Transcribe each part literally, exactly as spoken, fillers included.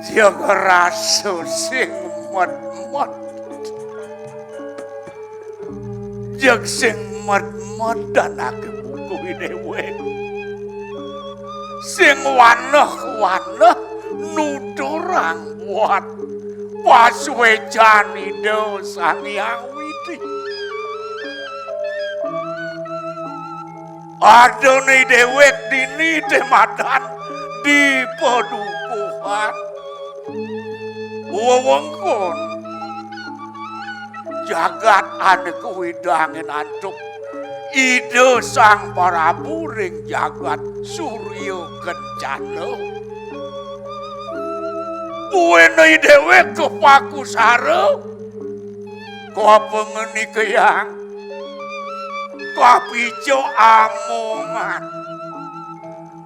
Dia ngrasa sing medmet. Jeg sing medmet dan ake bukuh dewek. Sing waneh-waneh nuturang buat pasuecan Ida Sang Hyang Widi. Adané dewek dini té madan di padukuhan wewengkon jagat ané kuwidangin antuk Ida Sang Prabu ring jagat Surya Kencana. Buéné dewek kapakusara, kapengenikayang, kapica amongan.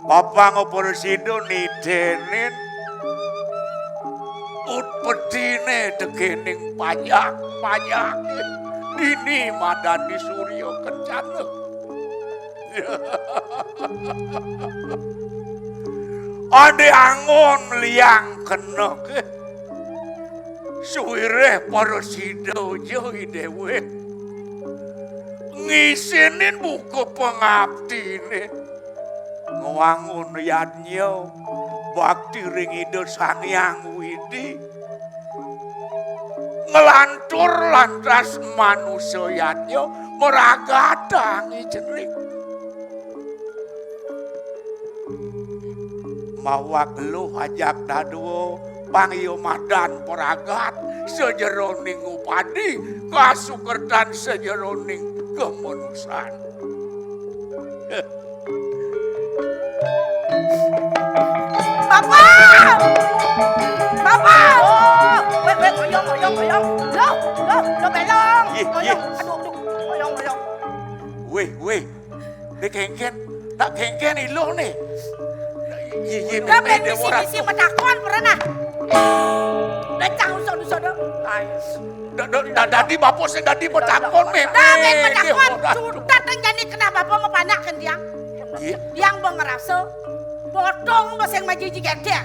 Bapang prasida nitenin utpetiné tekéning pajak-pajak dini madan di Surya Kencana. Andé anggon liang kena ké. Suwiréh prasida ja i dewek. Ngisinin buka pangaptiné. Ngwangun yadnya bakti ring Ida Sang Hyang Widi. Nglantur lantas manusa yadnya maragatang i cening. Mawak luh ajak dadua, pang ia madan pragat sajeroning upadi kasukertan sajeroning kamanusan. Bapak! Bapak! Oh, weh, weh, oyong, oyong, oyong. Loh, loh, loh, belong. Ih, Oyong, ih. Aduh, aduh, oyong, oyong. Wéh, wéh. Né kéngkén, tak kéngkén iluh né. Iya, iya, Lah, mémé ben dia misi-misi orang. Misi matakon pernah. Lah, cang usah-usah dah. Ay. Da- da- da- Dadi bapa sing dadi matakon, mémé. Nah, ben dia matakon. Orang. Sudah teng jani kenapa apa mapanak kan tiang? Iya. Tiang mau ngerasa potong mau sing maju jigedek.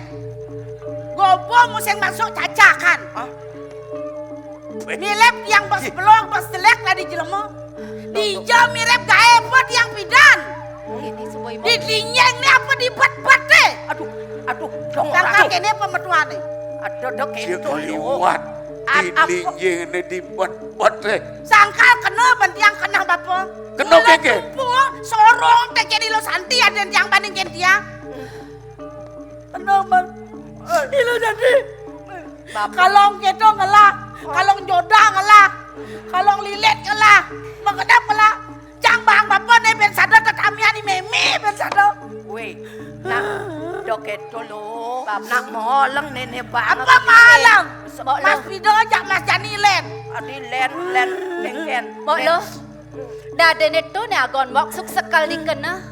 Gobo mau sing masuk cacakan. Hah? Milep tiang bos belong, bos telek lah di jelema. Dija mirip gaé apa tiang pidan? Ini semua ibu. Di dinding ini apa di bet-bet deh? Aduh, aduh, dong. Sangka kene pemetuane. Aduh, dok itu. Liwat. Di dinding ini di bet-bet deh. Sangka kena bentiang kena bapa. Kena keke. Sorong teke di lo santi ada yang bandingin dia. Kena bang. Ilo jadi. Kalong keto ngelah, kalong jodah ngelah, kalong lilit ngelah, mengedap ngelah. Cang bang bapa ne ben sada tetamian ni meme ben sada. Weh, nak do keto lo, nak moleng nene bang. Apa maleng? Mas Pido ajak Mas Jani len. Adi len len kengken. Mbok lo. Dadene to ne agon mok suk sekal dikena.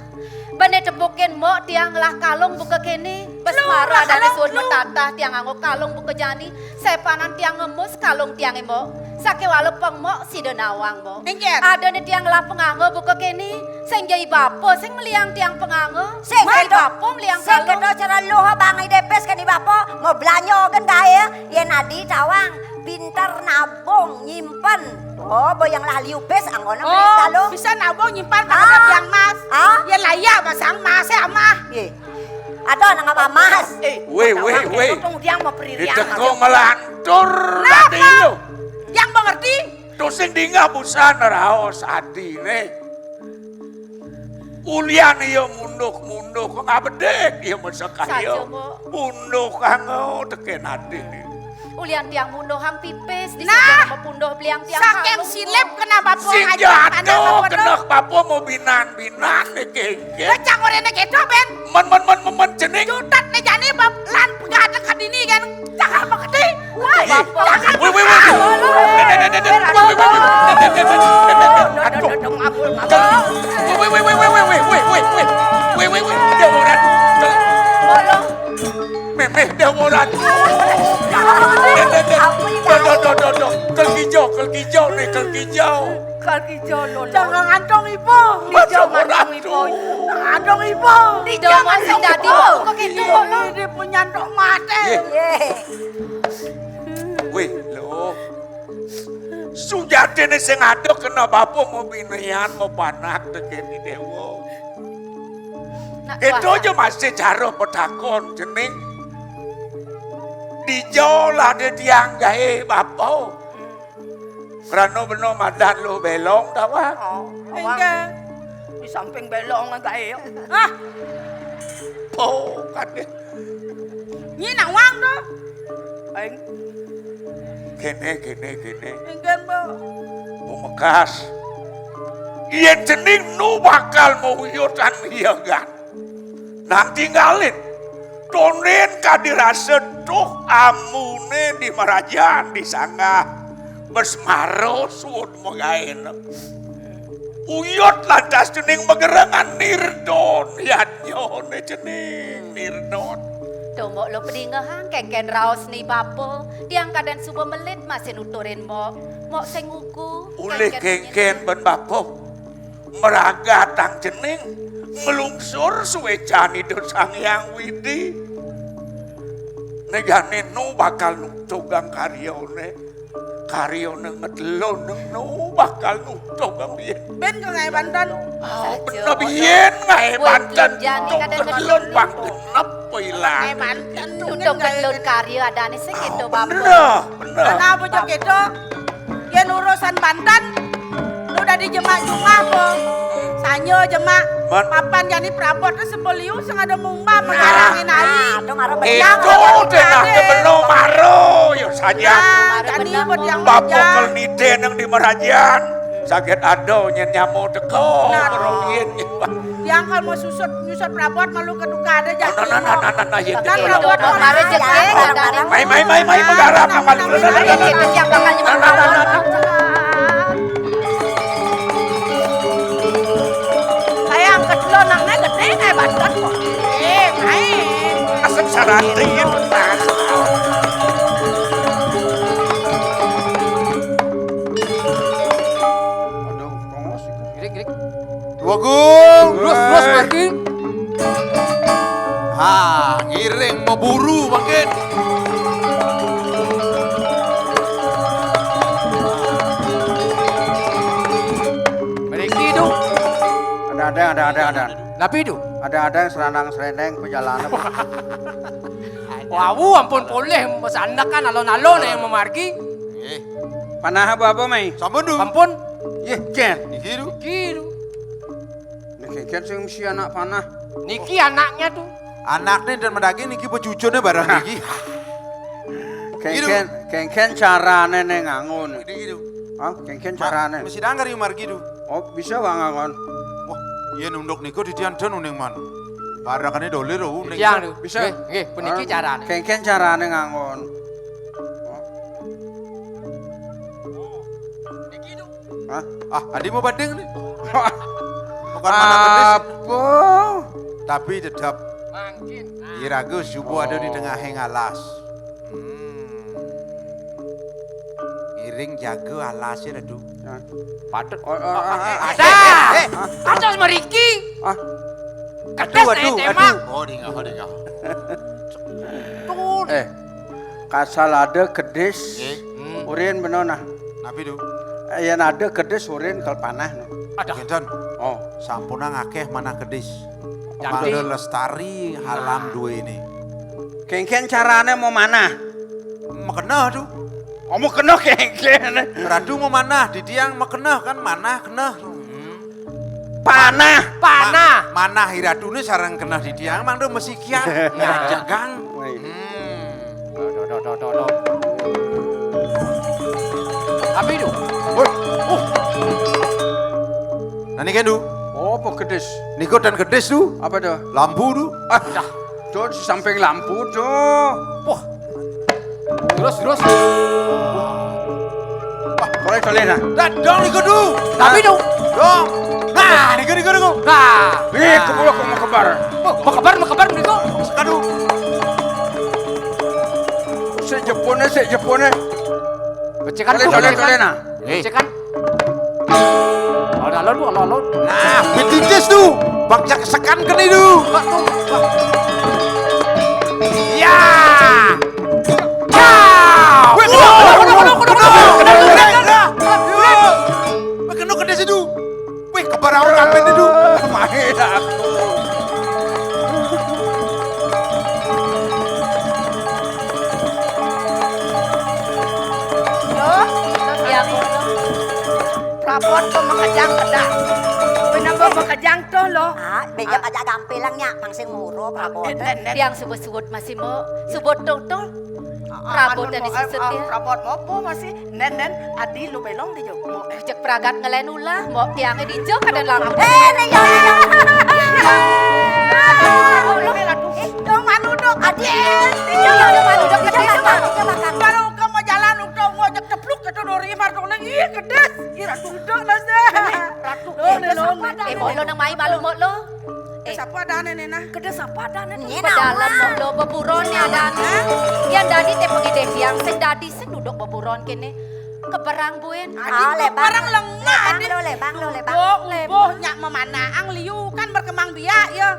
Bane tepukin mok tiang ngelah kalung buka kene. Bes mara dane suud metatah tiang nganggo kalung buka jani. Sepanan tiang ngemus kalung tiang mok. Sake wala peng mok sida nawang mok. Engken. Adane tiang ngelah penganggo buka kene. Sing jai bapa sing meliang tiang penganggo. Sing jai bapa meliang kalung. Sing kena cara luh bang idepes kene bapa. Mau belanja ogen gae. Yen adi tawang pinter nabung nyimpen. Oh, boyang lah liu pes anggona oh, kalau bisa nabung nyimpan pada ah, yang mas. Ah? Ya laya basang mas ya amah. Ye. Ada nang apa mas? Eh, weh weh weh. Yang mau peririan. Itu kau melantur nanti lu. Yang mengerti? Tusing dingah busan raos hati nih. Ulian iya munduh-munduh kok ngabedek iya mesek kaya. Munduh kanggo teken ati. Ulian tiang munduh hang pipis di nah, samping punduh beliang tiang. Saking silip kena bapa sing jatuh kena bapa mau binan-binan nih kengke. Lecang orene kedo ben. Men men men men men cening. Jutat nih jani bab lan pegadek kadini kan. Cakar peketi. Woi, woi, woi, woi. Memeh dawaran. Doh, doh, doh, doh, doh. Kelgi Kel kijau nih, kel kijau. Kel kijau lho. Jangan ngantong ibu. Aja ngantong ibu. Ngantong ibu. Tidak masih dadi kok itu kok lho. Ini punya ntok mati. Wih, lho. Sujatine sing ada kena bapa mau binian, mau panak tekeni dewa. Itu aja masih cara petakon jening. Dijol ada tiang gawe bapa. Krana beno madan lu belong ta, Wang? Oh, Wang. Inggih. Di samping belong gawe. Ah. Oh, kadhe. Nyi nak Wang to. Eng. Kene, kene, kene. Inggih, Mbok. Pemekas. Yen jening nu bakal mauyutan iya kan. Nang tinggalin. Tonen kadirasa tuh amune di merajan di sanggah. Besmaro suud magaen. Uyut lantas jening magerengan nirdon yadnyane jening nirdon. Tumbuk lo pedingehang kengken raos ni bapa. Tiang kaden suba melit masih nuturin mok. Mok sing uku. Ulih kengken ben bapa. Meragatang jening nglungsur suwecan Ida Sang Hyang Widi. Negane nu bakal nutugang karyane. Karyane ngedelon nu bakal nutugang biyen. Ben kok ngae banten. Ah, bener biyen ngae banten. Nutugang ngedelon pang genep ilang. Ngae banten. Nutugang ngedelon karya adane sing keto, Bapak. Bener, bener. Ana apa cok keto? Yen urusan banten, lu dadi jemak jumah apa? Sanya jemak. Papan jani prabot tu sebeliu sing ada mumbah mengarangin ai. Itu tenah kebeno maro ya saja. Jani apa tiang bapak kel nite nang di merajan. Sakit ada nyen nyamo teko. Nah, yen. Tiang kalau mau susut nyusut prabot malu keduka ada jani. Nah, nah, nah, nah, nah, ya, kan prabot kemarin jek. Mai, mai, mai, mai, menggarap malu. Nah, nah, nah, nah. Saya angkat lo anaknya gede kayak banten kok. Eh, main. Asap saratin. Aduh, kongos itu. Grik, grik. Wagung. Terus, terus, Marki. Ha, ngiring meburu mangkin. Mriki, Du. Ada, ada, ada, ada, ada. Napi, Du? Ada, ada yang seranang-sereneng perjalanan. Wau, ampun polih masandekan alon-alon yang memargi. Nggih. Panah apa-apa, Mai? Sampun, Du. Sampun. Nggih, Jen. Niki, Du. Niki, Du. Niki, Jen sing mesti anak panah. Niki anaknya, Du. Anaknya dan mendaki niki becucune bareng niki. Kengken, kengken carane ne ngangon. Niki, Du. Hah, kengken carane. Mesti dangkar yu margi, Du. Oh, bisa, Wang, ngangon. Wah, iya nunduk niku didian den uning man. Barakane dolir, oh, ning. Iya, Du. Bisa. Nggih, nggih, puniki carane. Kengken carane ngangon. Hah? Ah, adi mau bading nih. Bukan mana gedis. Apa? Tapi tetap. Mangkin. Iraga subuh ada di tengah alas. Hmm. Ngiring jaga alasnya, Ratu. Hah? Patut. Oh, oh, oh, oh. Ada. Eh, eh, eh. Atas meriki. Ah. Aduh, aduh, aduh. Oh, dingah, oh, dingah. Tuh. Eh, kasal ada kedis. Nggih. Hmm. Urin beno nah. Napi, Du? Eh, yen ada kedis urin kal panah no. Ada. Kinten. Oh. Sampunang akeh manah kedis. Jadi mangda lestari alam dua ini. Kengken carane mau manah. Mekenah, Du. Oh, mau kenah kengken. Ratu mau manah, didiang mekenah kan manah, kenah. Panah. Panah. Ma-, manah iratu ni sarang kenah didiang, mangda mesikian. Nah. Ngajegang. Woi. Hmm. Doh, doh, doh, doh, doh. Tapi, Du. Woi. Uh. Nah, niki, Du. Oh, apa gedis? Niku dan gedis, Du. Apa, Du? Lampu, Du. Ah, dah. Tuh, di samping lampu, tuh. Wah. Terus, terus. Wah, boleh, boleh, nah. Dah, dong, niku, Du. Tapi, Du. Dong. Nah, niku, niku, niku. Nah. Nih, nah. Kepala kok mau kebar. Oh, mau kebar, mau kebar, niku. Aduh. Sik jepone, sik jepone. Pecekan Toleh, tuh, toleh, pecekan. Toleh, nah. Eh. Pecekan. Alon, alon, alon. Nah, betitis tuh. Bang jak sekan kene tuh. Bang tuh, bang. Ya. Ya. Weh, wah, kena, kena, kena, kena, kena, kena, kena. Weh, kena, kena situ. Weh, kebarau kabeh itu. Main aku. Loh, ya, prabot kok makejang kedah. Kenapa makejang tuh, loh? Ah, beja aja gampelang nya, pang sing muro prabot. Den, den, den. Tiang suwud-suwud masih, Mbok. Suwud tuh, tuh. Ah, prabot anu, tadi eh, susut ah, ya. Prabot mopo masih? Nen, nen, adi lu belong di jok. Mo, eh, cek pragat ngelen ulah, Mbok, tiangnya di jok ada lang. Eh, nih, ya, ya, ya. Aduh, aduh. Eh, dong, manuduk. Adi, eh, iya, iya, manuduk. Baru ke mau jalan, udah mau ajak cepluk, kata Dori, mardong lagi, iya, kedes. Iya, Ratu. Duduk lah, Seh. Ratu. Loh, eh, loh, loh. Eh, Mbok, lo nang mai malu, Mbok, lo. Eh. Sapa adane, nah? Keda sapa adane? Nyena. Pedalem, Mbok, lo, beburon ya adane. Hah? Yan dadi te pegedeh tiang, sing dadi sing duduk beburon kene. Keberang buen. Ah, lebang. Keberang lengah, lebang, Adin. Lo, lebang, lo, lebang. Uboh, uboh, nyak memanahang liu kan berkembang biak, ya.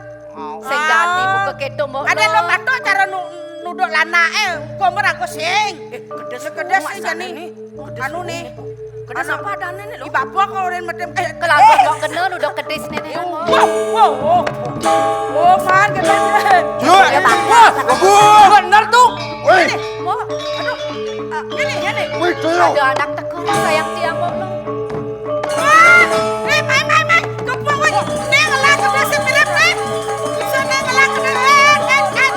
Sing dadi buka keto, Mbok, lo. Ada lo pato cara nu-, nuduk lanake, komer aku sing. Eh, kedes, kedes sing jani. Anu nih. Kedes apa adane nih, lo? Di bapa kau orang medem. Eh, kalau kau kena, udah kedes nenek, lo. Wow, wow, wow. Oh, man, kedes. Yuk. Wah, bagus. Bener tuh. Woi. Ini, Mbok. Aduh. Ah, ini, ini. Woi, tuyul. Ada anak teko sayang tiang, Mbok, lo. Wah, eh, main, main, main. Kepung, woi. Nih, ngelak, kedes, mirip, nih. Bisa, nih, ngelak, kedes. Eh, eh, eh.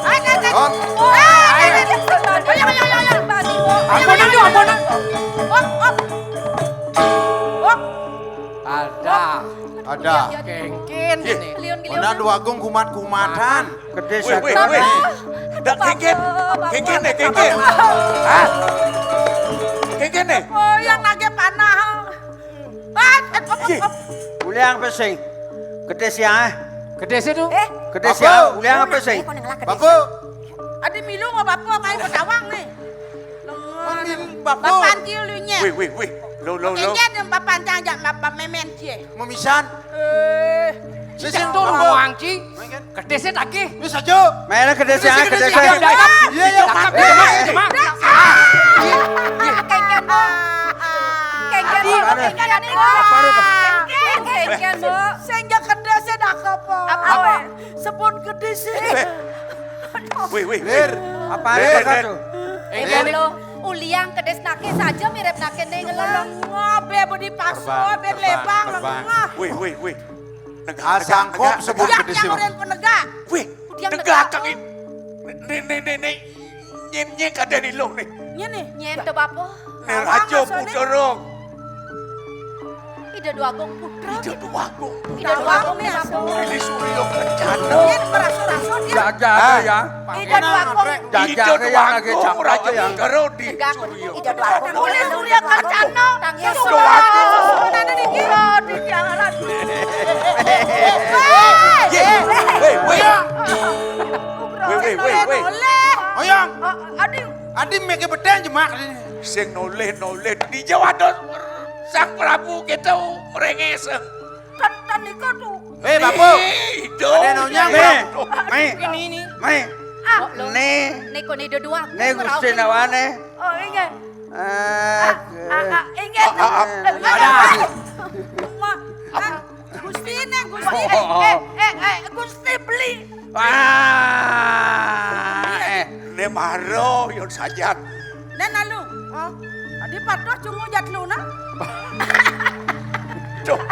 Ayo, ayo, ayo. Hop. Oh, ayo, ayo, ayo. Ayo, ayo, ayo, ayo. Ampunan, yuk, ampunan. Hop, hop. Hop. Ada. Ada. Kengken ini. Liun, liun. Mana Dwagung kumat-kumatan. Kedes. Weh, weh, weh. Dak kengken. Kengken deh, kengken. Hah? Kengken deh. Oh, yang nage panah. Ah, eh, op, op, op. Uliang apa sing? Kedes ya? Kedes itu? Eh? Kedes ya? Uliang apa sing? Eh, kok nang lah kedes? Bapak. Adi milu nggak apa-apa, main petawang nih. Bapak. Bapak anti ulunya. Wih, wih, wih. Lo, lo, lo. Kayaknya ada bapak anti aja, bapak memen cie. Memisan. Eh. Sing tuh, Mbok. Wangci. Kedese tak ki? Wis aja. Mele kedese, kedese. Iya, iya. Kengken, Mbok. Kengken, Mbok. Kengken, Mbok. Kengken, Mbok. Sing ya kedese dak apa? Apa? Sebut kedese. Wih, wih, wih. Lir. Apa? Lir, Lir. Kengken lo, uliang kedes nake saja mirip nake ning lah. Ngabe budi pasu, ben lebang, lengah. Wih, wih, wih. Negak, negak, negak. Asangkop sebut kedis. Yang, yang orang penegak. Wih, udah negak, negak. Kang. Nih, nih, nih, nih. Nyen, nyen kada nih lo nih. Nyen nih. Nyen tuh, Bapak. Nih, Raja Putra. Ida Dwagung Putra. Ida Dwagung Putra. Ida Dwagung nih, Bapak. Ini Surya Kencana. Nyen merasa-rasa dia. Jaga ya. Ida Dwagung. Jaga ya, Raja Putra. Karo di Surya. Ida Dwagung. Mulai Surya Kencana. Surya Kencana. Aduh, jangan, aduh. Weh, weh, weh. Weh, weh, weh, weh. Oyong. Adi, adi meke beten jemak. Sing noleh, noleh. Di Jawa ada Sang Prabu kita merenges. Kan, kan nika tuh. Eh, Bapak. Eh, itu. Ada nonyang, Bapak. Mai. Ini, ini. Mai. Ah. Nih. Nih, kok nih dua-dua. Nih, Gusti Nawane. Oh, iya. Ah, ah, ah, ingat. Ah, ah, ah. Ada. Ma-, ah, Gusti ini, Gusti ini. Eh, eh, eh, Gusti beli. Ah, eh. Ini maro, yun saja. Nen lalu. Oh, tadi patuh cungu jatlu, nah. Duh.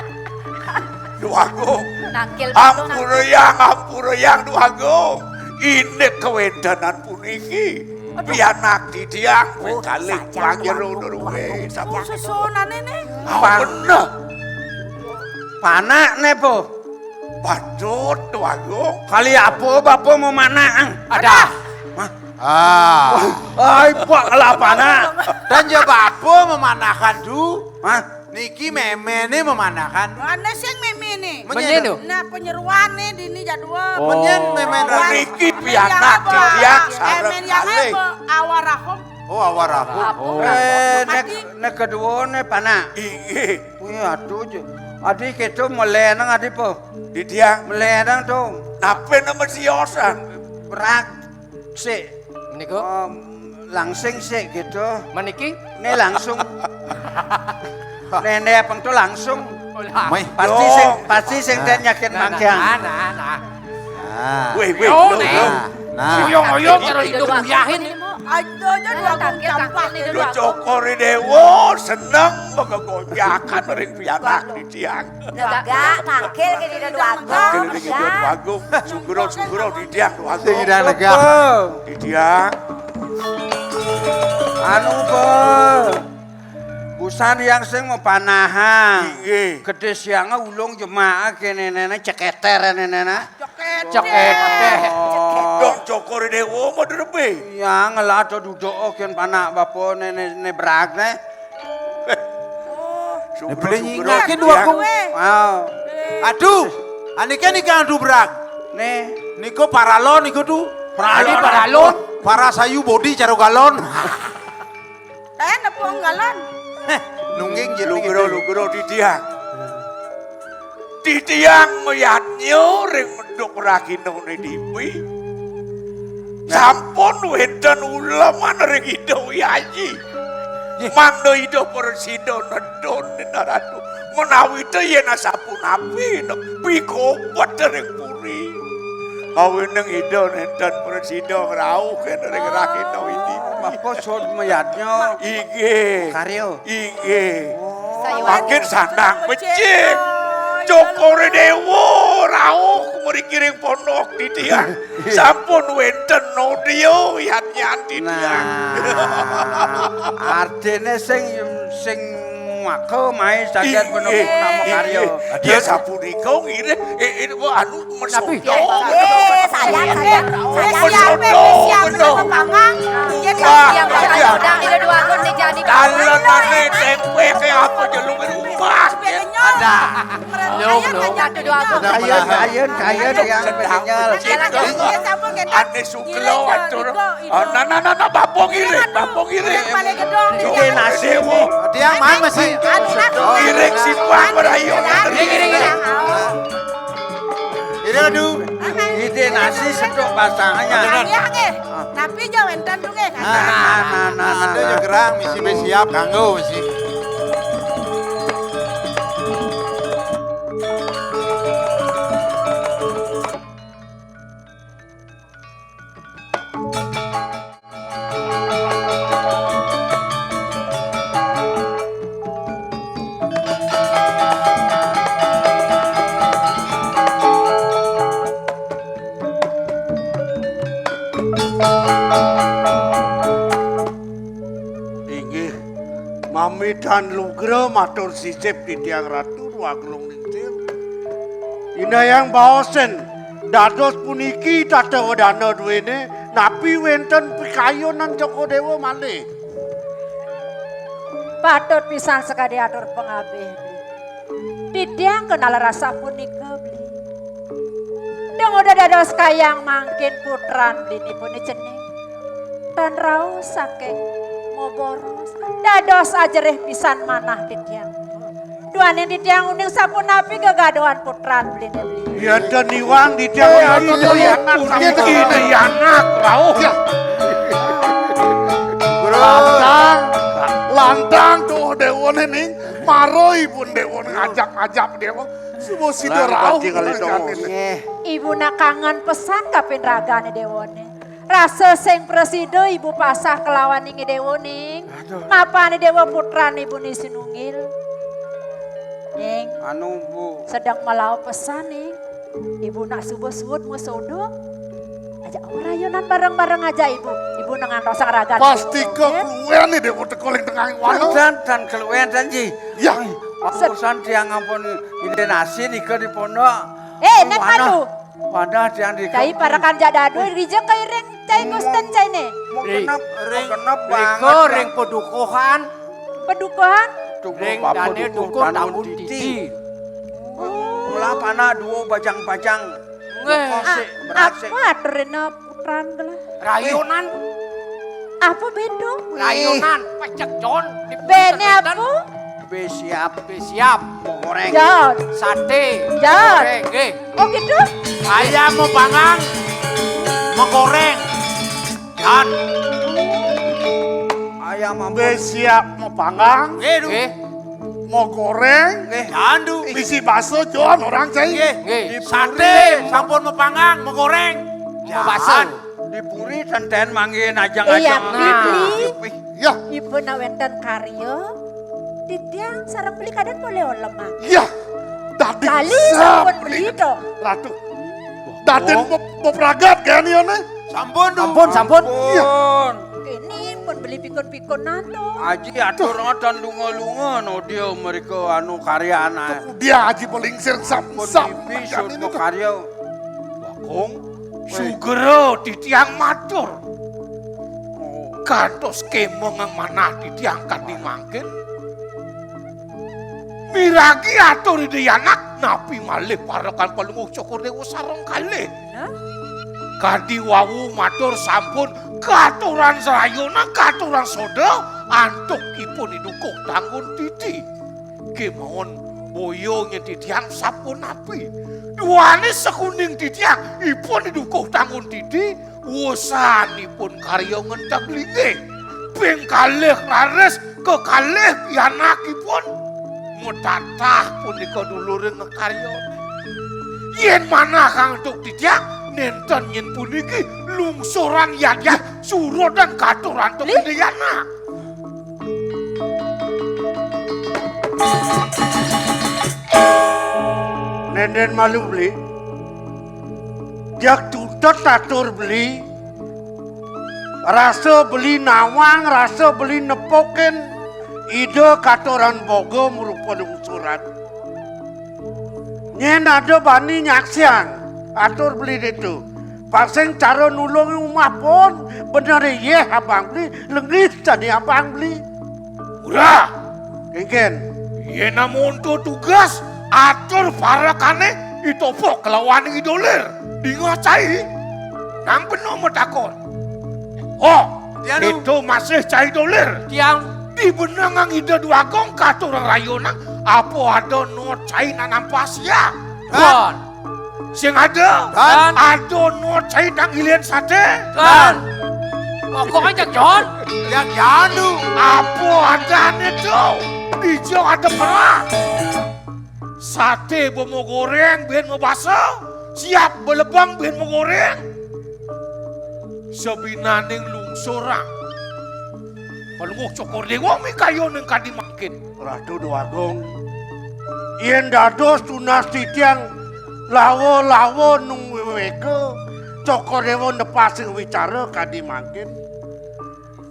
Duh, aku. Nangkil betul, nangkil. Ampura yang, ampura yang, duh, aku. Ini kewendanan puniki. Pianak titiang, oh, kalih sajang panjero Dwagung, nuruwe. Dwagung. Sapa? Oh, sesonane ne. Apa? Bener. Panakne, Po? Patut, Dwagung. Kali apa, Bapak mau manak, ang? Ada. Hah? Ah. Ai, Pak, kalau panak. Dan ya Bapak memanahkan tu. Hah? Niki memene memanahkan. Mana sing memene? Menyen. Menyen, lho. Nah, penyeruane dini jadwal. Oh. Menyen memen. Niki pianak titiang sareng kalih. Emen yang apa? Awarahum. Oh, awarahu. Eh, nek, nek kedua ne panak. Inggih. Wih, aduh, Ju. Adi kita melenang adi po. Didiang. Melenang dong. Nape nama siosan? Berak. Sik. Meniku? Em, langsing sik gitu. Meniki? Ini langsung. Nenek abang tuh langsung. Meh. Pasti sing, pasti sing ten yakin mangkian. Nah, nah, nah. Nah. Weh, weh, yo, lo, nih. Nah. Nah. Oyong-oyong karo itu kuyahin. Aja aja dua aku campak. Lo cokore dewa seneng menggojakan ring pianak didiang. Negak, tangkil ke di Dua Agung. Tangkil ke di Dua Agung. Sugro, sugro, didiang Dua Agung. Sing ida negak. Didiang. Anu, Bos. Busan yang sing mapanahan. Inggih. Gedhe sianga ulung jemaah kene nene ceketer nene. Ceketer. Dok cokore dewa modern be. Ya ngelah to duduk ken panak bapa nene ne brag ne. Oh. Sugro, sugro. Nyingake Dua Agung. Wow. Aduh, anike nika adu brag. Ne. Niko paralon niko tu. Paralon. Paralon. Para sayu bodi caro galon. Eh, nepung galon. Nungging gitu. Lugro, lugro, didiang. Didiang mayadnya ring menduk raginane dipi. Sampun wenten uleman ring Ida Wyayi. Mangda Ida Prasida nedun Naratu. Menawi ta yen asapunapi, pikobet ring puri. Awining Ida nenten prasida ngrauh kene ring rahina wingi. Maka sud mayadnya. Inggih. Karya. Inggih. Oh. Makin sandang becik. Cokore dewa rauh mriki ring pondok titiang. Sampun wenten nodia yadnyan titiang. Nah, artine sing, sing maka mai sajan penemu nama karya. Dia sapunika ngiring, eh, eh, anu, mesodo. Eh, saya, saya, saya siap, siap, siap, Pangang. Wah, iya. Dalanane tempe ke apa jeluk rumah. Ada. Lo, lo. Kayen, kayen, kayen yang penyal. Ane suglo atur. Oh, nah, nah, nah, nah, bapa ngiring, bapa ngiring. Ide nasi. Dia mana sih? Ngiring simpang merayu. Ngiring, ngiring. Ide adu. Ide nasi sedok basangnya. Iya nggih. Napi ja wenten tu nggih. Nah, nah, nah, nah, nah. Ada ya gerang misi be siap kanggo misi. Inggih, mamidan lugra matur sisip titiang Ratu Dwagung Lingsir. Indayang baosen, dados puniki tata wedana duwene, napi wenten pikayunan Cokor Dewa malih? Patut pisan sakadi atur pangabih, Bli. Titiang kenal rasa punika, Bli. Dong udah dados kayang mangkin putran blinipun cening. Tan rauh saking maboros, dados ajerih pisan manah titiang. Duaning titiang uning sapunapi gegaduhan putran bline, Bli. Yen ten iwang titiang, eh, anu, anu, anu, anak, anu, sampun anu, anak rauh. Ya. Lantang, lantang tuh dewane ning, maroi pun dewane ngajak-ngajak dewa. Suba sida rauh. Ibu nak kangen pesan kapin ragane dewane. Rasa sing prasida ibu pasah kelawan inggih dewa ning. Aduh. Mapane dewa putran ibu ni sinunggil. Ning. Anu, Bu. Sedang melaut pesan ning. Ibu nak subuh suud mau sodo. Aja orang rayunan bareng-bareng aja ibu. Ibu dengan rasa raga. Pasti keluwen nih dewa teko ling tengah wanu. Dan, dan keluwen dan ji. Ya. Urusan tiang ampun ide nasi nika di pondok. Eh, nek malu. Wadah tiang di. Cai parakan jadadu rija kairing cai Gusten cai ne. Mau genep, mau genep banget. Riko ring pedukuhan. Pedukuhan? Ring dane dukuh Tambun Titi. Mula panak dua bajang-bajang. Nggih. Apa aturina putran gelah? Rayunan. Apa beda? Layonan, pecek Jon. Bene apa? Be siap. Be siap. Mau goreng. Jon. Sate. Jon. Goreng, nggih. Oh gitu? Ayam mau panggang, mau goreng. Jon. Ayam mau be siap mau panggang. Nggih, nggih. Mau goreng. Nggih. Jandu. Bisi bakso Jon orang cai. Nggih. Nggih. Sate sampun mau panggang, mau goreng. Mau bakso. Di puri tenten manggen ajang-ajang. Iya, Bli. Iya. Ibu nak wenten karya. Titiang sareng Beli kadang boleh olem, ah. Iya. Tadi kali sampun beli to. Ratu. Tadi mau pragat kan ya ne? Sampun, sampun, sampun. Iya. Kene pun beli pikun-pikun nato. Aji atur ngoten lunga-lunga no dia mereka anu karya anak. Dia aji pelingsir sam-sam. Karya. Bagong, sugera titiang matur. Kantos kemeng manah titiang kadi mangkin. Miragi atur Ida Yanak, napi malih parekan Palungguh Cokor Dewa sareng kalih. Hah? Kadi wau matur sampun katuran sayona, katuran soda, antuk ipun idukuh tanggun titi. Kemawon boya nyen titiang sapunapi. Duane sekuning titiang ipun idukuh tanggun titi, wusanipun karya ngenteg linggih. Ping kalih raris kekalih pianakipun. Metatah punika duluring karyane. Yen manah kang antuk titiang, nenten yen puniki lungsuran yadya surodan katur antuk Ida Yanak. Nenden malu beli. Jak tutet atur beli. Rasa beli nawang, rasa beli nepukin. Ida katuran boga merupa lungsuran. Nyen ada bani nyaksiang atur beli ditu. Pasing cara nulungi umah pun bener yeh abang beli, lengis tadi abang beli. Murah. Kengken. Yen amun tu tugas atur parekane itopok kelawan idolir. Dinga cai. Nang penuh metakon. Ho, itu masih cai dolir. Tiang di benang ida dua gong katur rayonang apa ada no cai nanam pasia. Kan. Sing ada, kan? Ada no cai nang ilian sate. Kan. Pokoknya Jon. Yang janu. Apa adane tu? Ijo ada perah. Sate bemo goreng ben mebasa. Siap belebang ben megoreng. Sebinaning lungsurang. Pelunguh Cokor Dewa mikaya ning kadi mangkin. Ratu Dwagung, yen dados tunas titiang lawa-lawa nung wewega, Cokor Dewa nepasing wicara kadi mangkin.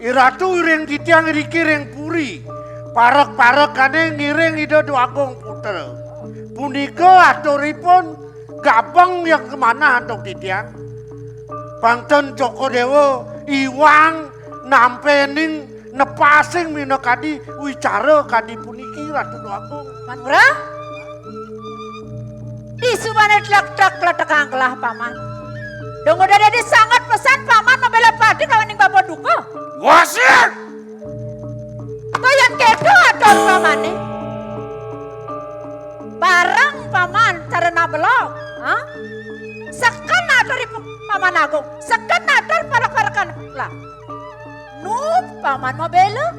Iratu iring titiang iriki ring puri, parek-parekane ngiring Ida Dwagung Putra. Punika aturipun gabeng yang kemanah antuk titiang. Pangten Cokor Dewa iwang nampening nepasing minakadi wicara kadi puniki, Ratu Dwagung. Manura? Disubane tlek-tlek kletekang kelah paman. Dong udah dadi sangat pesan paman membela padi kawaning bapa duka. Wasit! Kayan kedo atur pamane. Bareng paman cara nabelok, ha? Seken atur ibu paman agung, seken atur parek-parekan lah. Nu paman mau bela?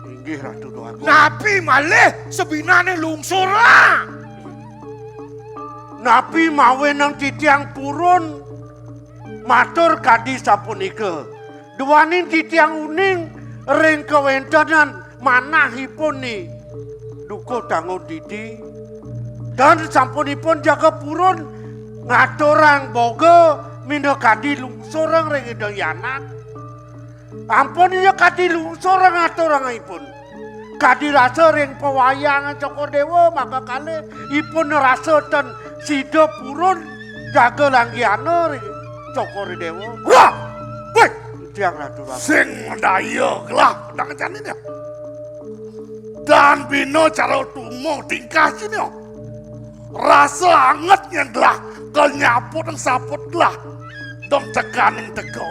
Inggih Ratu Dwagung. Napi malih sebinane lungsur lah? Napi mawenang titiang purun matur kadi sapunika? Duaning titiang uning ring kawentenan manahipun ni dukuh tanggung titi. Dan sampunipun jaga purun ngaturang boga minakadi lungsurang ring Ida Yanak. Ampun iya kadi lungsur ngaturangipun. Kadi rasa ring pawayangan Cokor Dewa mangga kalih ipun rasa ten sida purun jaga langgiana ring Cokor Dewa. Wah! Wih! Tiang Ratu Ratu. Sing daya gelah pedang jani dia. Dan bina cara tumo tingkah sini. Rasa anget nyen gelah kenyaput saput gelah. Dong tekaning teko.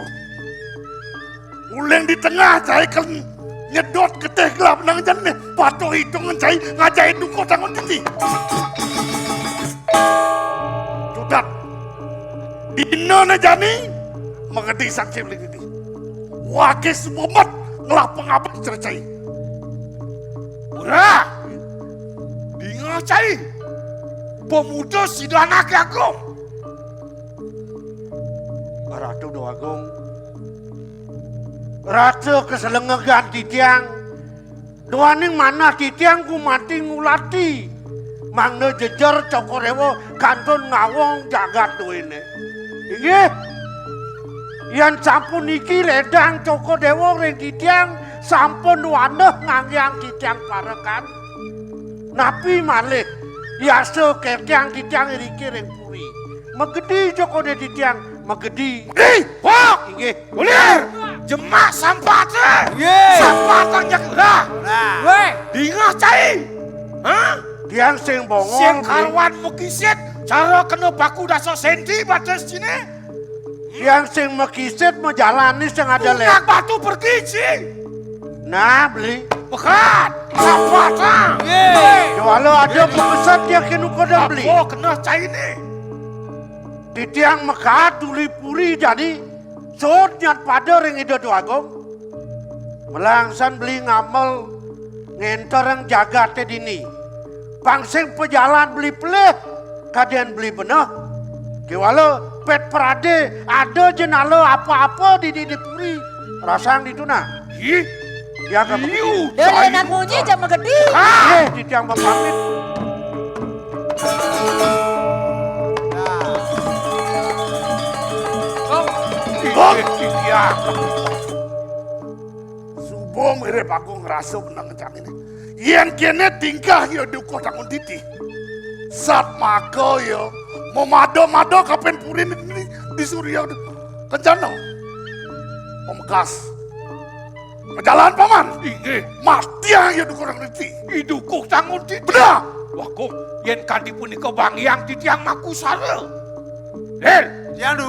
Uling di tengah cai kan nyedot getih gelap nang jani. Patuh itung cai ngajai dukuh tangun titi. Cutat. Dina ne jani, mengedi sangkip lagi titi. Wakil semumet ngelah pengabek cerai cai. Ura, dinga cai. Pemuda sida anak agung. Ratu Déwa Agung. Rasa kaselengegan titiang, duaning manah titiang gumanti ngulati. Mangda jejer Cokor Déwa kantun ngawong jagat duéné. Inggih. Yén sampun niki ledang Cokor Déwa ring titiang, sampun waneh nganggéang titiang parekan. Napi malih yasa kertiang titiang iriki ring puri. Magedi Cokor Déwa titiang, magedi. Di, pok. Inggih. Ulir. Jemak sampate. Nggih. Sampatang nyak ura. Ura. Wéh. Dingeh cai. Hah? Tiang sing bongol, sing nggih. Karuan makisit, cara kena paku dasa senti batis ciné. Tiang sing makisit majalani sing ada. Tunggak lebat. Batu pergi, ci. Nah, beli. Pekat. Sampatang. Nggih. Kéwala ada pemeset tiang kenu kodam beli. Apa kena cainé? Titiang mekat duli puri jani. Sut nyat pada ring Ida Déwa Agung. Melangsan beli ngamel ngenterang jagaté dini. Pang sing pajalan beli pelih, kadén beli beneh. Kéwala pét pradé ada jenala apa-apa di, di, di puri. Rasang ditu nah. Ih, ya kamu. Iu, dah, cai nak munyi jam magedi. Ah. Eh, titiang pamit. Kong. Kong. Iya. Suba mirip aku ngrasa menang caminé. Yén kéné tingkah ya dukuh tangun titi. Sat maka ya memada-mada kapin puri ni di Surya Kencana. Pamekas. Majalan, Paman. Inggih. Matiang ya dukuh tangun titi. I dukuh tangun titi. Benar. Wah, Kong, yén kanti punika banggiang titiang makusara. Lil. Tiang, Du.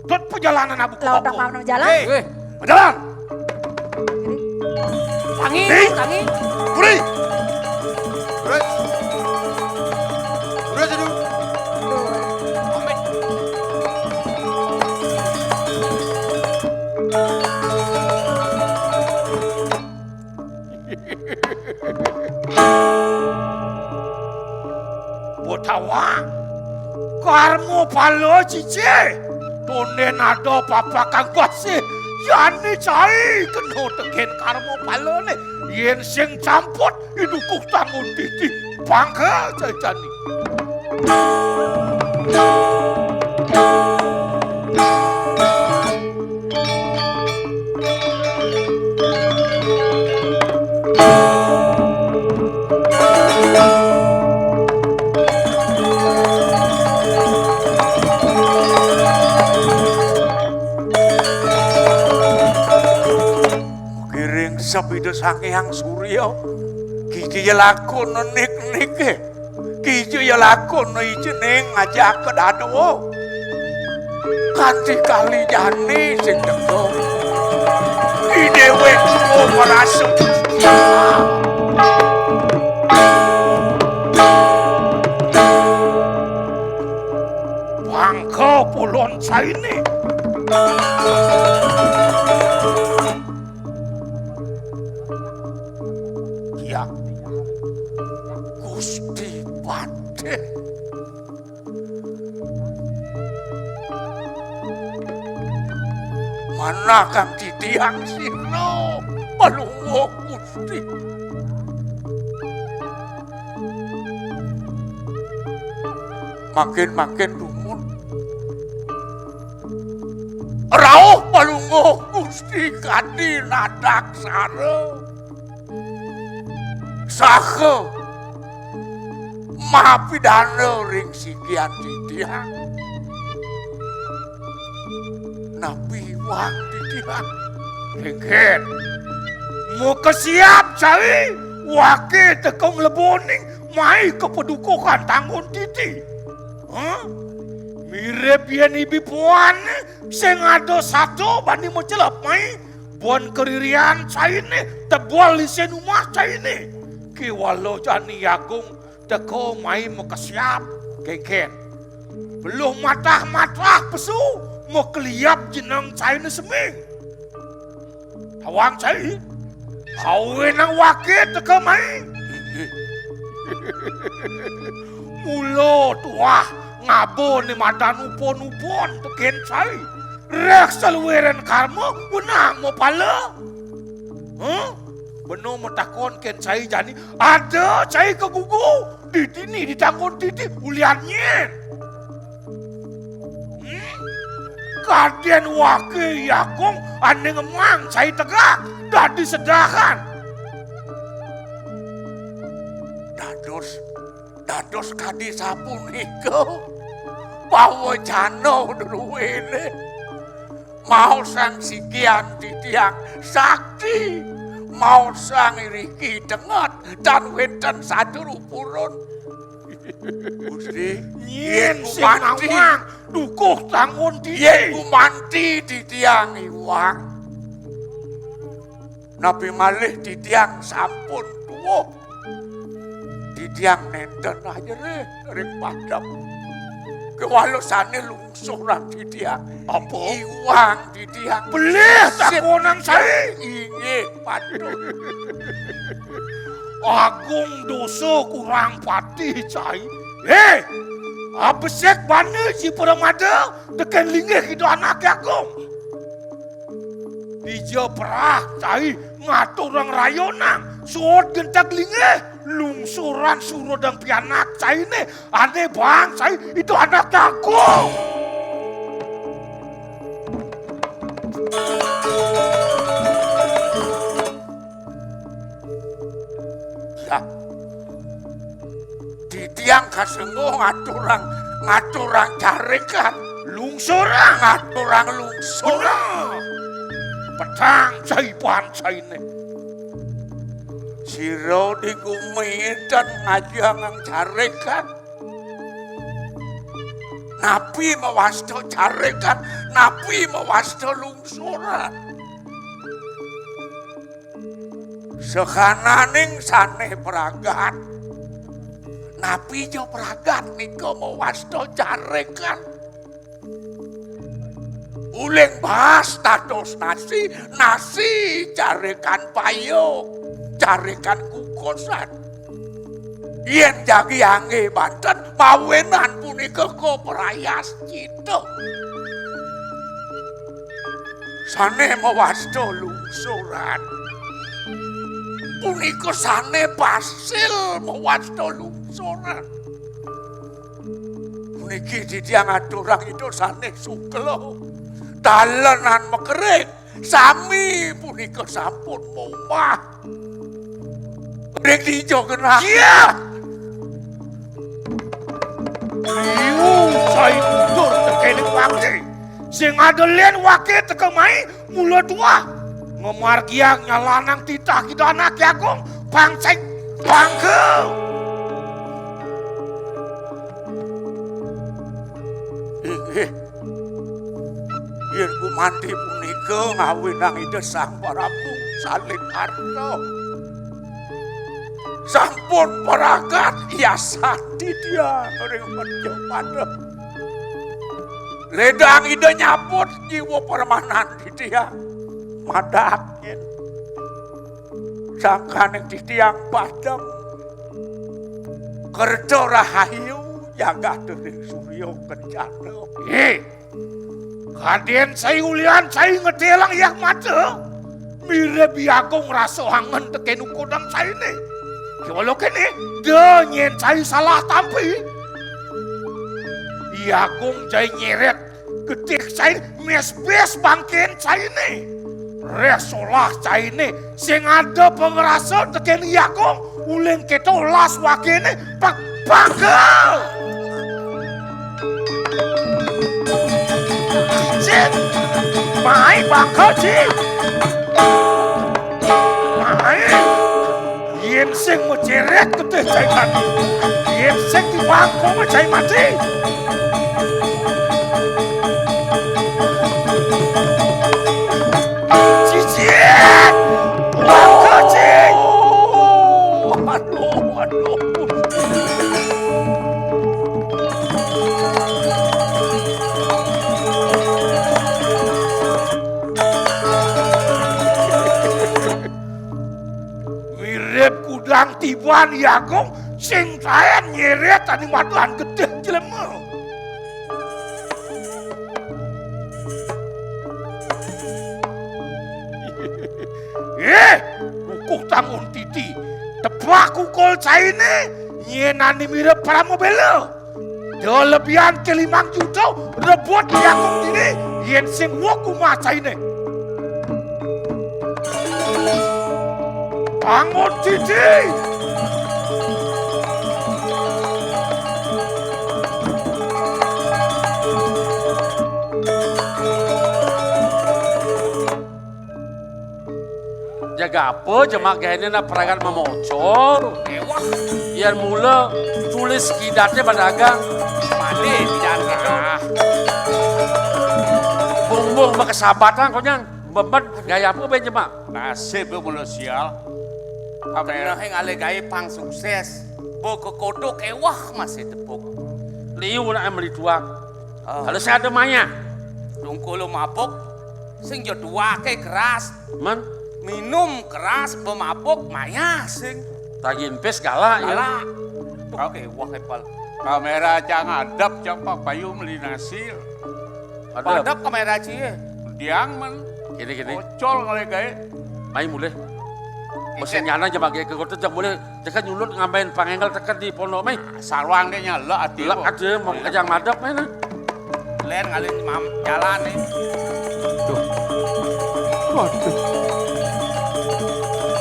Tut pajalanan abu. Lawan keboko. Bang Maman jalan. Eh. Eh. Majalan. Tangi, eh. Tangi. Puri. Terus. Terus itu. Amin. Botawang, karma pala cici, tondén ada papak kang basih, jani cai kena tekén karma palané, yén sing camput, i dukuh tangun titi, pangka cai jani. Kiring sep Ida Sang Hyang Surya, kija ya lakuna nik-niké. Kija ya lakuna ijening ngajaka dadua. Kanti kali jani sing teka. I déwék tua marasa. Pangka pulon sainé. Iya. Gusti Patih. Manah kang titiang sira, Palungguh Gusti. Mangkin-mangkin dumun. Rauh Palungguh Gusti kadi nadaksara. Saha mapidana ring sikian titiang. Napi wang titiang? Inggih. Makesiab cai, waké teka ngleboning mai ka padukuhan tangun titi. Hah? Mirip yén ibi puan sing ada sato bani macelep mai. Bon karirian cainé, tebel isén umah cainé. Kéwala jani Agung teka mai makesiab kénkén. Beluh matah-matah pesu, makeliab jeneng cainé seming. Tawang cai, awinang waké teka mai. Mula tuah ngaba né madan upon-upon tekén cai. Réh saluiran karma wenang mapala. Huh? Bena matakon kén cai jani, ada cai kagugu, didini di tanggon titi ulian nyén. Hmm? Kadén waké I Agung ané ngemang cai tegak, dadi sedahan. Dados, dados kadi sapunika pawecana druéné. Maosang sikian titiang sakti, maosang iriki tenget tan wénten sadur purun. Gusti, nyén yén sing gumanti, nawang dukuh tanggon titi. Yén gumanti titiang iwang. Napi malih titiang sampun tuwuh. Titiang nénten ajerih ring padem. Kéwala sané lungsuran titiang. Apa? Iwang titiang. Pelih sip takonang cai. Inggih, patut. Agung dosa kurang patih cai. Hé, abesik bana ji pramada tekén linggih Ida Anaké Agung. Dija perah cai ngaturang rayonang, suud genteg linggih, lungsuran surudang pianak cainé, ané baang cai Ida Anaké Agung. Ya. Titiang kasengguh ngaturang, ngaturang carekan. Lungsurang. Ngaturang lungsurang. Benar. Petang cai pancainé. Sira di gumi dan ngajangang carekan. Napi mawasta carekan, napi mawasta lungsuran. Sakananing sané pragat. Napi ja pragat nika mawasta carekan. Uling baas dados nasi, nasi carekan payuk, carekan kukusan. Yén jagi anggé banten, mawinan punika kaprayascita. Sané mawasta lungsuran. Punika sané pasil mawasta lungsuran. Puniki titiang aturang Ida sané sukla. Dalenan makerik. Sami punika sampun momah. Ring dija genah. Iya. Liu sai mundur tekéning waké. Sing ada lén waké teka mai mula tuah. Ngamargiang nyalanang titah Ida Anaké Agung. Pang cai, pang ka. Inggih. Yén gumanti punika ngawinang Ida Sang Prabu Saling Arta. Sampun pragat yasan titiang ring mercapada. Ledang Ida nyabut jiwa permanan titiang. Madak nyén. Sangkaning titiang padem. Kerta rahayu jagat ring surya kencana. Hé, kadén sai ulian sai ngetélang yah mata. Mirib I Agung rasa angen tekén ukodang sainé. Kéwala kéné, da nyén sai salah tampi. I Agung jai nyeret getih cai, mésbés bangkén cainé. Réh solah cainé, sing ada pangrasa tekén I Agung, uling kéto las wakéné, pag-, pagel. Cicing, mai pagel, Ci. Mai. Yén sing majerek getih cai mati. Yén sing dibangkong cai mati. Cici. Dang tiban I Agung sing taén nyérét ané maduhan getih jelema. Eh, kukuh tangun titi. Tepuk kukul cainé, nyén ané mirib pramabéla. Da lebihan ké limang juta, rebut I Agung dini, yén sing wuk umah cainé. Bangun didi! Jaga apa jemak gaéné nak peragat mamocor? Éwah. Yén mula tulis kidaté badagang. Malih kidaté. Ah. Bumbung makasabatan konyang. Bebet gaya apa ben jemak? Nasib lu mula sial. Kaméra. Ngalih gaé pang sukses. Bo kekodok éwah masih tepuk. Liu nak meli tuak. Ah. Kalau saya ada mayah. Tungkul lu mabuk. Sing ja duaké keras. Man? Minum keras, bemabuk, mayah sing. Tagih empis galak, ya. Galak. Tuh, oké, wah, kepal. Kaméra cang adep, cang Pak Bayu meli nasi. Adep. Adep kaméra cie. Diang, man. Kini, kini. Ocol ngalih gaé. Mai mulih. Mesin nyana aja pakai ke kota, jang mulih. Teka nyulut ngambain pangénggal teka di pondok, mai. Sarwang deh nyala ati. Lek ada mau kejang madep, mai, nah. Lén ngalih mam-, jalan nih. Duh. Waduh.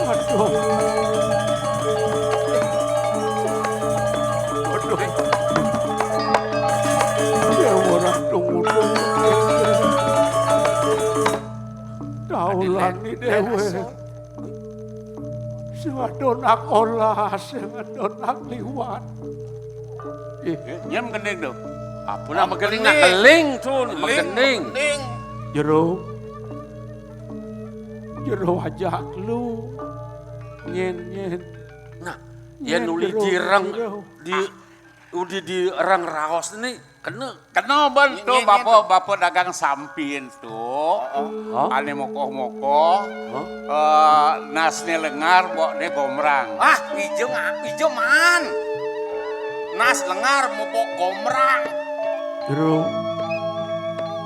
Waduh. Waduh. Ya, ora tunggu-tunggu. Taulani déwé. Sing ada nak olah, sing ada nak liwat. Ih. Nyén megening tuh. Apa nak megening, nak keling tuh, megening. Jero. Jero ajak lu. Nyén, nyén. Nah, yén uli direng, di, udi direng raos nih. Kena. Kena ben tu bapa, bapa dagang sampin tu. Heeh. Ané mokoh-mokoh. Hah? Eh, nasné lengar, bokné gombrang. Ah, ija, ija maan. Nas lengar mabok gombrang. Jero.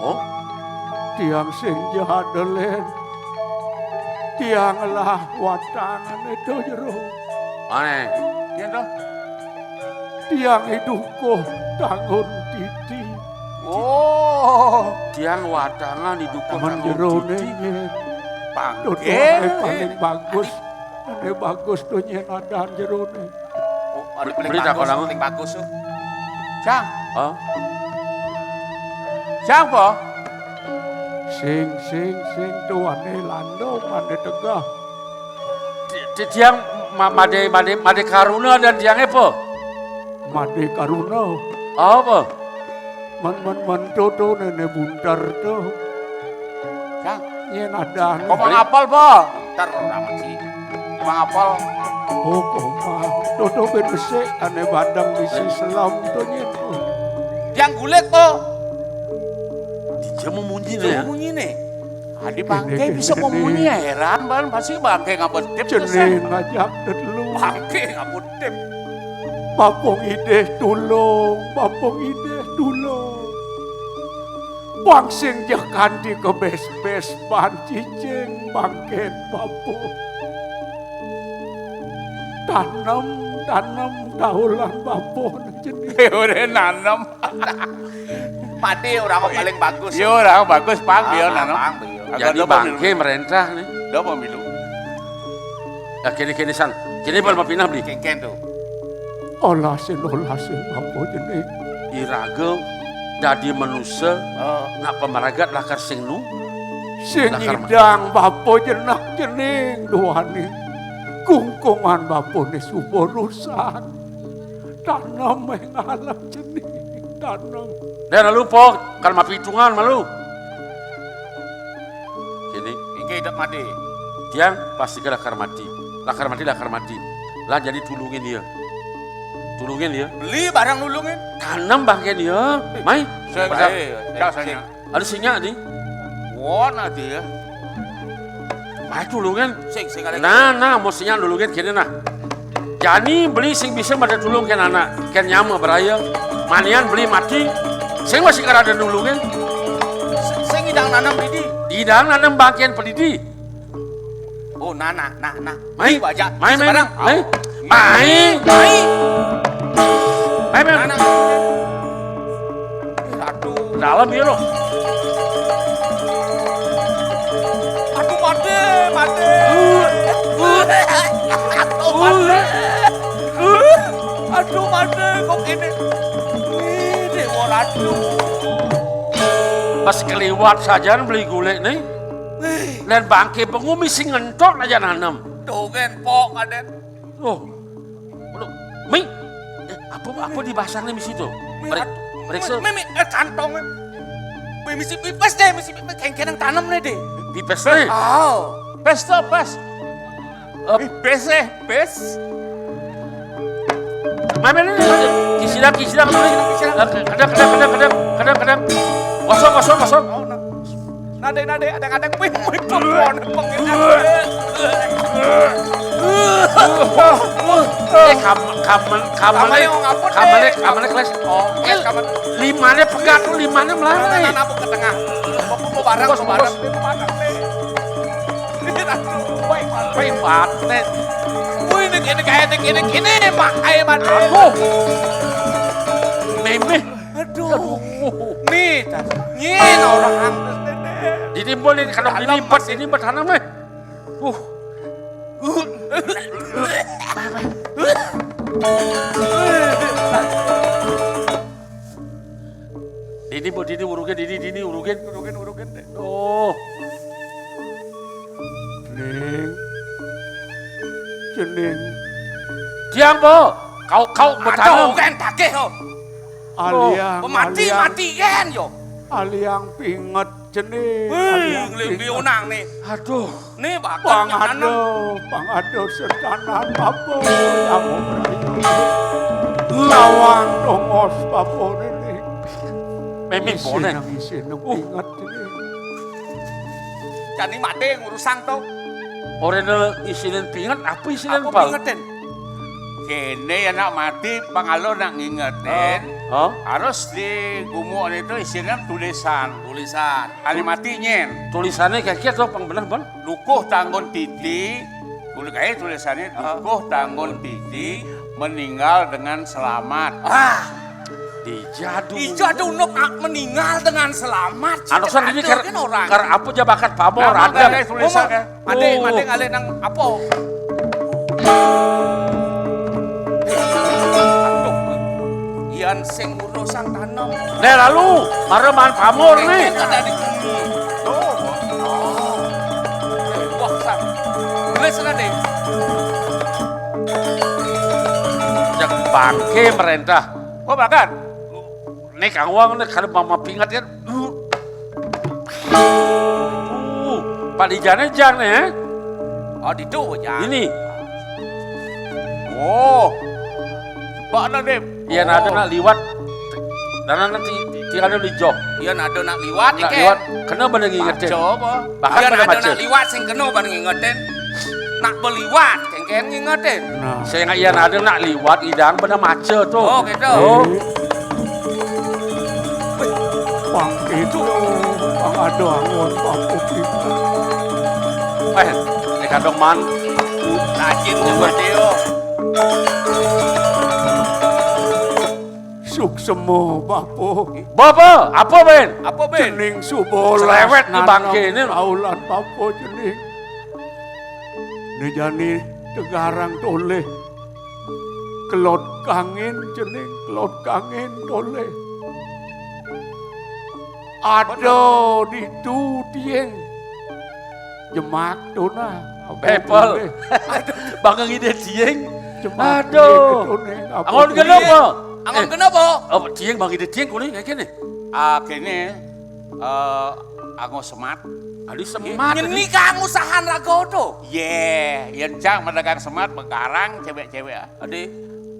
Oh? Tiang sing jahat, Lén. Tiang lah watangané to, Jero. Ané. Yén to? Tiang I Dukuh Tangun Titi. Oh. Tiang watangan I Dukuh Tangun Titi. Pangké. Ané paling bagus. Ané bagus to nyén adan jeroné. Oh, ané paling bagus, paling bagus to. Cang. Hah? Cang, Po? Sing, sing, sing, to ané landung, ané tegeh. Ti-, ti-, tiang ma-, madé, madé, madé karuna dan tiangé, Po? Madé karuna. Apa? Men, men, men, to, to, néné bunter to. Cang. Nyén adan. Kok mangapal, Po? Bunter orang sih. Mangapal. Oh, koma. To, to, ben besik, ané badang bisi selam to nyén to. Tiang gulik, Po. Dija mamunyi né, ya? Mamunyi né. Adi bangké bisa mamunyi, ya, héran, Bang. Pasti bangké ngabetip. Cening ngajak tetelu. Bangké ngabetip. Bapa ngidih tulung, bapa ngidih tulung. Bang sing ja kanti kebés-bés ban cicing bangkén bapa. Tanem, tanem taulan bapa cening. Udah nanem. Padi orang paling bagus. Iya, orang bagus, pang, dia nanem. Jadi bangké meréntah nih. Dah pemilu. Ya, kini-kini san. Kini bal mapinah beli. Kéngkén to. Olasin, olasin, apa jené? Iraga dadi manusa, nak pamragat lakar sing nu? Sing lakar ma- ngidang bapa jenek jening duaning. Kungkungan bapané suba rusak. Tanem ing alam cening, tanem. Dén lupa, kan mapitungan malu. Kini. Inggih, Dek Made. Tiang pasti ka lakar mati. Lakar mati, lakar mati. Lah jadi tulungin dia. Tulungin dia. Beli barang nulungin. Tanem bangkén dia. Mai. Saya, saya, saya, saya. Ada singa nih. Wah, nanti ya. Mai tulungin. Sing, sing ada. Nah, nah, mau singa nulungin kini nah. Jani beli sing bisa mada tulung kén anak, kén nyama braya. Manian beli mati, sing masih karada nulungin. Sing idang nanem didi. Idang nanem bangkén pedidi. Oh, nah, nah, nah, nah. Mai, mai, mai, mai, mai, mai, mai, mai, mai. Aduh. Dalam ya loh. Aduh, mati, mati. Aduh, mati. Aduh, mati, kok ini. Ini, aduh. Pas keliwat saja beli gulai nih. Dan bangké pengumi sing ngentot aja nanem. Tuh, kan, pok, ada. Oh. Aduh, Mi. Eh, apa, apa di basangnya misi tuh? Mi, periksa. Mi, mi, eh, kantong. Mi, misi pipes deh, misi pipes. Kengkenang tanam nih deh. Pipes nih. Oh. Pes tuh, pes. Eh, pipes eh, pes. Mana nih? Kisida, kisida, mana nih? Kisida. Eh, kadang, kadang, kadang, kadang, kadang, kadang. Kosong, kosong, kosong. Oh, nah. Nade, nade, ada kadang, wih, wih, pengin. Eh, kam-, kam-, kamalek, kamalek, kamalek, les. Oh, les kamalek. Limane pegat tuh, limane melarang. Nah, nah, nah, ke tengah. Mau, mau barang, mau barang. Bos, bos. Ini aduh, baik, baik, baik, baik. Wih, ini, ini kayak ini, ini, ini, Mak, ayo, Mak. Aduh. Memeh. Aduh. Aduh. Nih, tas. Nyin orang. Ditimbun ini, kalau ini bet, ini bet, tanam nih. Uh. Dini, Bu, dini, urugen, dini, dini, urugen. Urugen, urugen, deh. Oh. Ning. Cening. Tiang, Bu. Kau, kau bertanam. Aduh, kan takeh, oh. Aliang, pemati, aliang. Matian, yo. Aliang pinget, cening. Wih, aliang pinget. Liunang nih. Aduh. Nih, bakal pangado, pangado setanan babo, nyamuk rayu. Lawang tongos babo nih. Memang bonek. Isin, isin, uh. Pinget ini. Jani mati ngurusang to. Orena isinin pinget, apa isinin apa pal? Pingetin? Kene ya nak mati, pangalo nak ngingetin. Oh. Oh? Harus di gumuk itu isinin tulisan. Tulisan. Hari mati nyen. Tulisannya kayak tuh, pang bener, Bang. Dukuh Tanggun Titi, kulit aja tulisannya, ah. Dukuh Tanggun Titi meninggal dengan selamat. Ah. Dijadu. Dijadu nuk, ah, meninggal dengan selamat. Anu san ini kar, kan orang. Kar apa ja bakat pamor, nah, ada. Ada tulisannya. Ngomong, ada, oh. Ada ngalih nang apa? Aduh. Yan sing urusan tanam. Nah, lalu, mara maan pamor nih. Ada di bumi. Tuh. Oh. Wah, san. Tulis sana deh. Jak bangke merentah. Oh, bahkan. Nih, Kang Wang, nih, kalau mama pingat ya. Uh, Pak Dijane jang nih, eh? Oh, ditu jang. Ini. Oh. Pak Nadiem. Iya, nah, ada nak liwat. Dan nanti tinggal di jok. Iya, nah, ada nak liwat, nak liwat. Kena bener ngingetin. Baca apa? Bahkan iya, pada ada maca. Nak liwat, sing kena bener ngingetin. Nak beliwat, kengken ngingetin. Nah. Saya nggak iya, nah, ada nak liwat, idang bener maca tuh. Oh, gitu. Oh. Pang itu, pang ada angon, pang kopi. Eh, ini kadang man. Rajin sama Tio. Suksema, Bapa. Bapa, apa, Ben? Apa, Ben? Cening suba cerewet di bangke ini. Kaulan Bapa cening. Né jani tegarang tolih. Kelod kangin cening, kelod kangin tolih. Ada ditu tiing. Jemak to nah. Pepel. Bang ngidih tiing. Jemak. Aduh. Tiing to ning. Angon kenapa? Angon kenapa? Oh, tiing bang ngidih tiing kuning kayak gini. Ah, kene, eh, angon semat. Adi semat. Nyeni kang usahan raga to. Yé, yén cang madagang semat begarang cewek-cewek. Adi,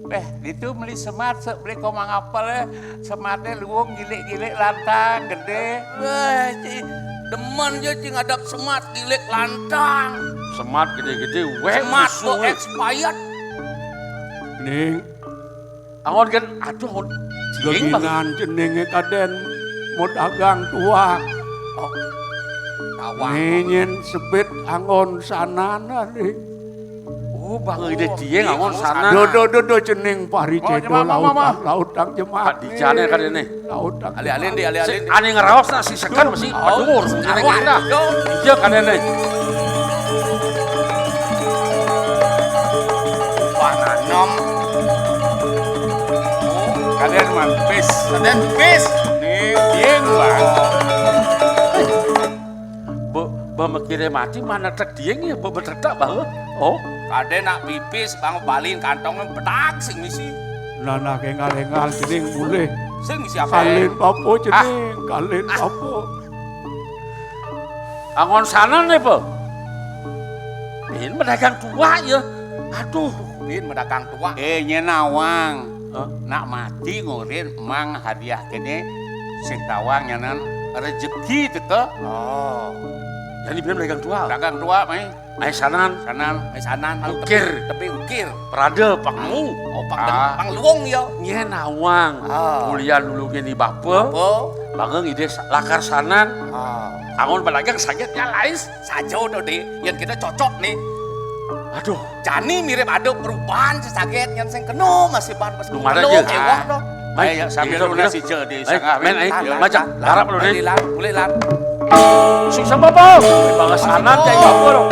eh, ditu meli semat, se-, beli komang apel, eh. Sematnya luwung gilik-gilik lantang, gede. Wah, ci, demen ya, ci, ngadap semat gilik lantang. Semat gede-gede, wéh, semat musuh, kok wéh. Expired. Ning, angon kan, aduh, angon. Dieng, Bang. Geginan jenenge kaden mau dagang tuak. Oh. Tawang. Ning, nyen sebit angon sanana, Ning. Oh, Bang, ide dieng angon sana. Do, do, do, do, jeneng pari cedo lautan, lautan jemak. Pak dijane kadene. Lautan. Ale-ale ndi, ale-ale ndi. Ane ngraos nak si sekan mesti padur. Ane ngene. Iya kadene. Wah, nanom. Kaden man pis. Kaden pis. Nih, dieng, Bang. Be, be mikire mati mana tek dieng ya, be betetak bae. Oh. Kade nak pipis, Bang, balin kantong bedak sing misi. Nah, nah, kengal-engal jeneng mulih. Sing misi apa? Kalin papo jeneng, kalin papo. Angon sana ne, Pe? Bin medagang tuak ya. Aduh, bin medagang tuak. Eh, nyen nawang. Hah? Nak mati ngurin mang hadiah kene sing tawang nyanan rejeki teka. Oh. Jadi bin medagang tuak. Dagang tuak, mai. Mai sanan. Sanan, mai sanan. Ukir. Tepi ukir. Perada, pangmu. Oh, pang, ah, pang luung ya. Nyen nawang. Ah. Mulian dulu gini bapa. Apa? Bangun ide sa-, lakar sanan. Ah. Angon balagang saget ya lais. Saja udah deh, yang kita cocok nih. Aduh. Jani mirip ada perubahan sesaget yang sing keno masih ban pas. Lu mana keno aja? Ewok dong. Mai, ayo, sambil gitu, lu gitu. Nasi je di. Ayo, sangah, men, ayo, ayo. Macam, larap lu, nih. Mulai, Lan. Mulai, Lan. Sing sama, Bang. Balas anak kayak gitu, dong.